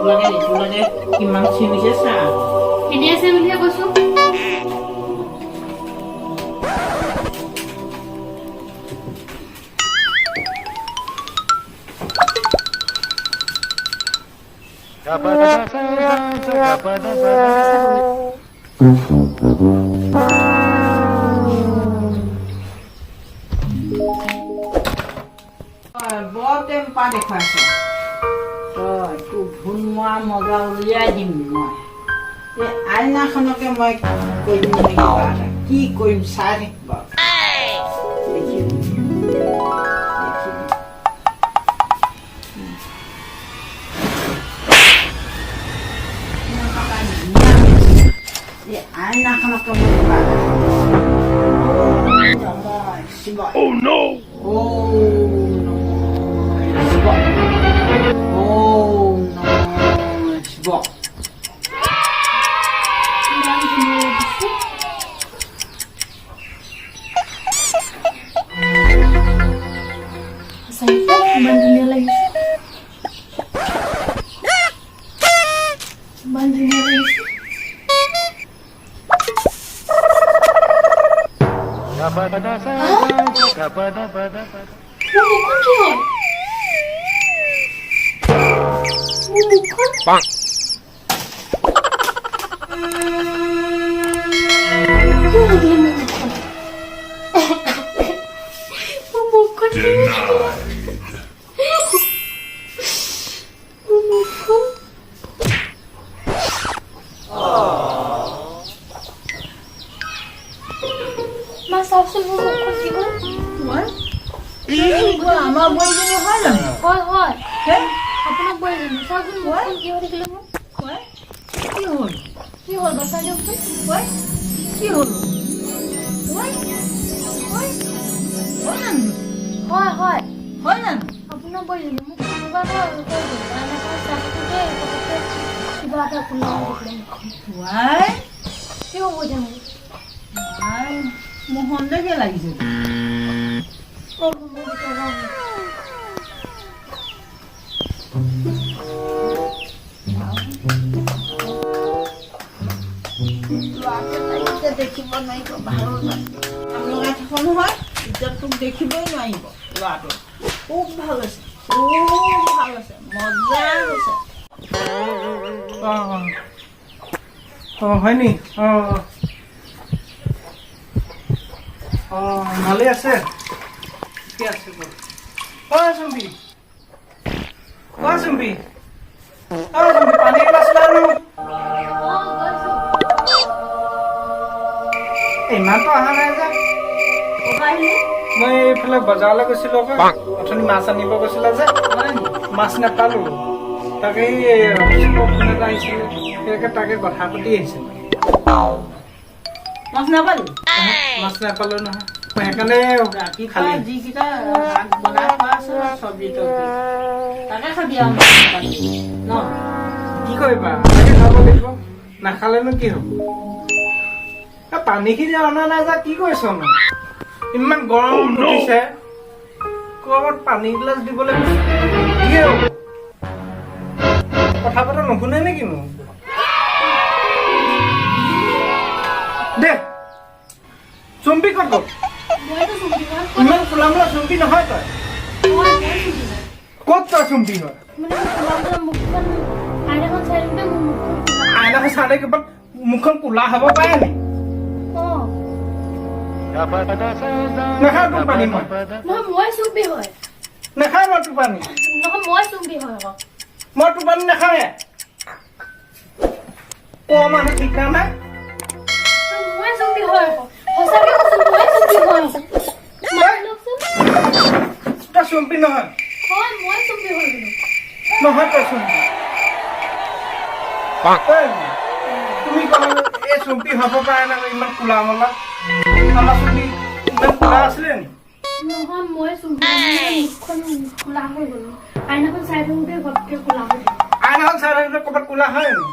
লাগে, ইটো লাগে, কিমান চিঞৰিছে চা। এনেই আছে বুলিহে কৈছো। বৰ টেম্পাৰ দেখুৱাইছে তই। তোৰ ধুন মৰা মজা উলিয়াই দিম মই। এই আইনাখনকে মই কৰিম নহয় কিবা এটা। কি কৰিম চাই থাকিব, দেখিবি, দেখিবি। এই আইনাখনকে মই কিবা এটা। শিৱ। Oh no! ওম নমঃ শিৱ। ওম নমঃ শিৱ। ইমান ধুনীয়া লাগিছে। সঁচাকে ইমান ধুনীয়া লাগিছে, ইমান ধুনীয়া লাগিছে। মোৰ মুখখন কি হ'ল? মোৰ মুখখন কি হৈ থাকিলে? মোৰ মুখখন, মোৰ মুখখন কি হৈ থাকিলে? মোৰ মুখখন। মা, চাওকচোন, মোৰ মুখখন কি হ'ল? আমাৰ বোৱাৰীজনী হয় জানো? হয়। হে? আপোনাক বোৱাৰীজনী। চাওকচোন, মুখখন কি হৈ থাকিলে মোৰ। কি হ'ল? কি হ'ল বাৰু চাই দিয়কচোন। কি হ'ল? হয় হয় হয় জানো? হয়। হয় জানো? আপোনাৰ বোৱাৰীজনী। মোক কোনোবা এটা কৈ গ'ল, আইনাখন চাই থাকোঁতে পটককৈ কিবা এটা কোলা হৈ থাকিলে মুখখন। ৱাই। কি হ'ব এতিয়া মোৰ? ৱাই, মোৰ সন্দেহে লাগিছে। অ, মই ভিতৰত যাওঁ। ল'ৰাটো দেখিব নোৱাৰিব। ভাল কাম লগাই থাকো নহয়, এতিয়া তোক দেখিবই নোৱাৰিব ল'ৰাটো। খুব ভাল হৈছে, খুব ভাল হৈছে, মজা হৈছে। অঁ, হয় নি? অঁ, ভালেই আছে, ঠিকে আছে বাৰু। অ' চুম্পি, অ' চুম্পি, অ' চুম্পি, পানী এগিলাচ লৈ আনো। অ, গৈছো। ইমানটো অহা নাই যে। ক'ৰপৰা আহিলি? মই এইফালে বজাৰলৈ গৈছিলো আকৌ। অথনি মাছ আনিব গৈছিলা যে, মাছ নাপালো। তাকে এই অফিচৰ পৰা ফোন এটা আহিছিলে, সেইকে তাকে কথা পাতি আহিছিলো। মাছ নাপালি? মাছ নাপালো নহয়, মই সেইকাৰণে ৰাতিপুৱা খালি যিকেইটা শাক বনাই থোৱা আছে, চব্জি তব্জি, তাকে খাবি আৰু মাছ নাপালি ন? কি কৰিবা, তাকে খাব লাগিব। নাখালেনো কি হ'ব? এ, পানীখিনি অনা নাই যা। কি কৰিছ নো? ইমান গৰম উঠিছে, ক'ৰবাত পানী গিলাচ দিবলৈ কৈছো। কি হ'ব? কথা পতা নুশুনে নেকি মোক? দে, চুম্পি ক'ত গ'ল? মইতো চুম্পি হয়। ইমান কোলা মোলা চুম্পি নহয় তই। হয়, মই চুম্পি হয়। ক'ত তই চুম্পি হয়? মানে মোৰ কোলা মোলা মুখখন, আইনাখন চাই থাকোঁতে মোৰ মুখখন কোলা। আইনাখন চালে কিবা মুখখন কোলা হ'ব পাৰে নি? অ। নাখাওঁ তোৰ পানী মই। নহয়, মই চুম্পি হয়। নাখাওঁ মই তোৰ পানী। নহয়, মই চুম্পি হয় আকৌ। মই তোৰ পানী নাখাওঁৱে। ক মানুহ ঠিক নাই। মই চুম্পি হয় আকৌ, সঁচাকে কৈছো, মই চুম্পি হয় আকৌ। মানি লওকচোন। তই চুম্পি নহয়। হয়, মই চুম্পি হয় বোলো। নহয়, তই চুম্পি। ঐ, তুমি ক'লা এই চুম্পি হ'ব পাৰে নাই ইমান কোলা মলা? আমাৰ চুম্পি ইমান কোলা আছিলে নি? নহয়, মই চুম্পি। মানে মুখখন কোলা হৈ গ'ল, আইনাখন চাই থাকোঁতে ঘপকে কোলা হৈ গ'ল। আইনাখন চাই থাকোঁতে ক'ৰবাত কোলা হয় নি?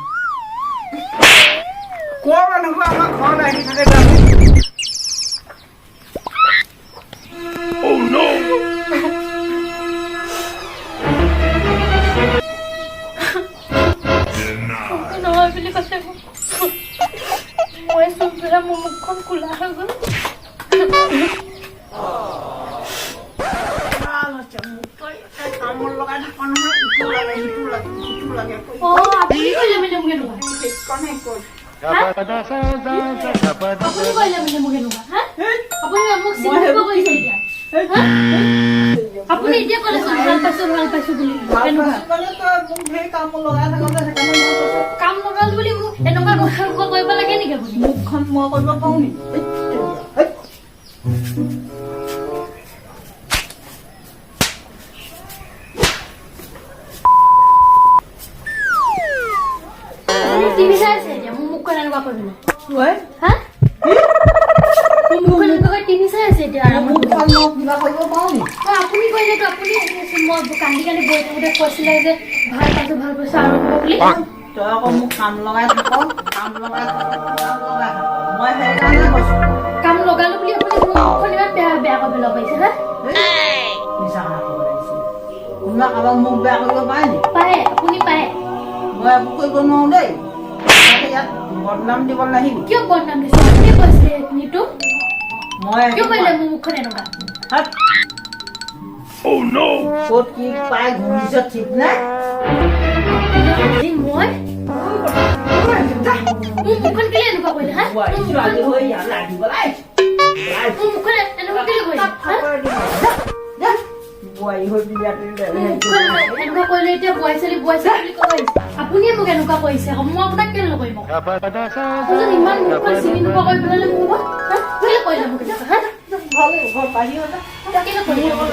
কৰ মানুহবোৰ আমাৰ ঘৰত আহি থাকে জানো? Oh no! লাগে। অ, আপুনি কৰিলে মানে মোক এনেকুৱা? সেইকাৰণে কৈ আপুনি কৰিলে মানে মোক এনেকুৱা, হা? আপুনি মোক মই চিনি সেইবোৰ কৰিছে এতিয়া, হা? আপুনি এতিয়া ক'লেচোন ভাল পাইছো, ভাল পাইছো বুলি। ভাল এনেকুৱা পাইছো মানে তই মোক ধেৰ কাম লগাই থাকোঁতে সেইকাৰণে মই কৈছো। কাম লগাল বুলি মোক এনেকুৱা কথা কৰিব লাগে নেকি আপুনি? মুখখন মই কৰিব পাৰো নেকি? হেই, আপুনি টিভি চাই আছে এতিয়া মোৰ মুখখন এনেকুৱা কৰি পেলাই? ঐ, হা, মোৰ মুখখন এনেকুৱা কৰি টিভি চাই আছে এতিয়া আৰামত? মুখখন মই কিবা কৰিব পাৰো নেকি? অ, আপুনি কৰিলেতো। আপুনি মই কান্দি কান্দি বহি থাকোঁতে কৈছিলে যে ভাল পাইছো, ভাল পাইছো আৰু হ'ব বুলি। তই আকৌ মোক কাম লগাই থাক, কাম লগাই থাক, কাম লগাই থাক, মই সেইকাৰণে কৈছো। কাম লগালো বুলি আপুনি মোৰ মুখখন ইমান বেয়া বেয়া কৰি পেলাব পাৰিছে, হা? মিছা কথা ক'ব লাগিছে। কোনোবা কাৰোবাক মোক বেয়া কৰিব পাৰে নেকি? পাৰে, আপুনি পাৰে। মই একো কৰিব নোৱাৰো দেই। তই ইয়াত বদনাম দিব নাহিবি। কিয় বদনাম দিছো? আপুনি কৈছিলে সেইখিনিতো। মই কিয় কৰিলে মোৰ মুখখন এনেকুৱা? হাত। Oh no! ক'ত কি পাই ঘূৰিছ ঠিক নাই। আজি মই মোৰ মুখখন কেলে এনেকুৱা কৰিলে, হা? বোৱাৰী ছোৱালী হৈ ইয়াত লাগিব লাই। মোৰ মুখখন এনেকুৱা কেলে কৰিলে, হা? বোৱাৰী হৈ বিয়াত। মোৰ মুখখন এনেকুৱা কৰিলে, এতিয়া বোৱাৰী ছোৱালী, বোৱাৰী ছোৱালী বুলি ক'ব আহিছে। আপুনিয়ে মোক এনেকুৱা কৰিছে আকৌ, মই আপোনাক কেলে নকৰিম আকৌ? তাৰপিছত ইমান মুখখন চিনি নোপোৱা কৰি পেলালে মোক, হা? কেলে কৰিলে মোক এনেকুৱা, হা? ঘৰ বাহিৰতে কেলে কৰিলে মোক?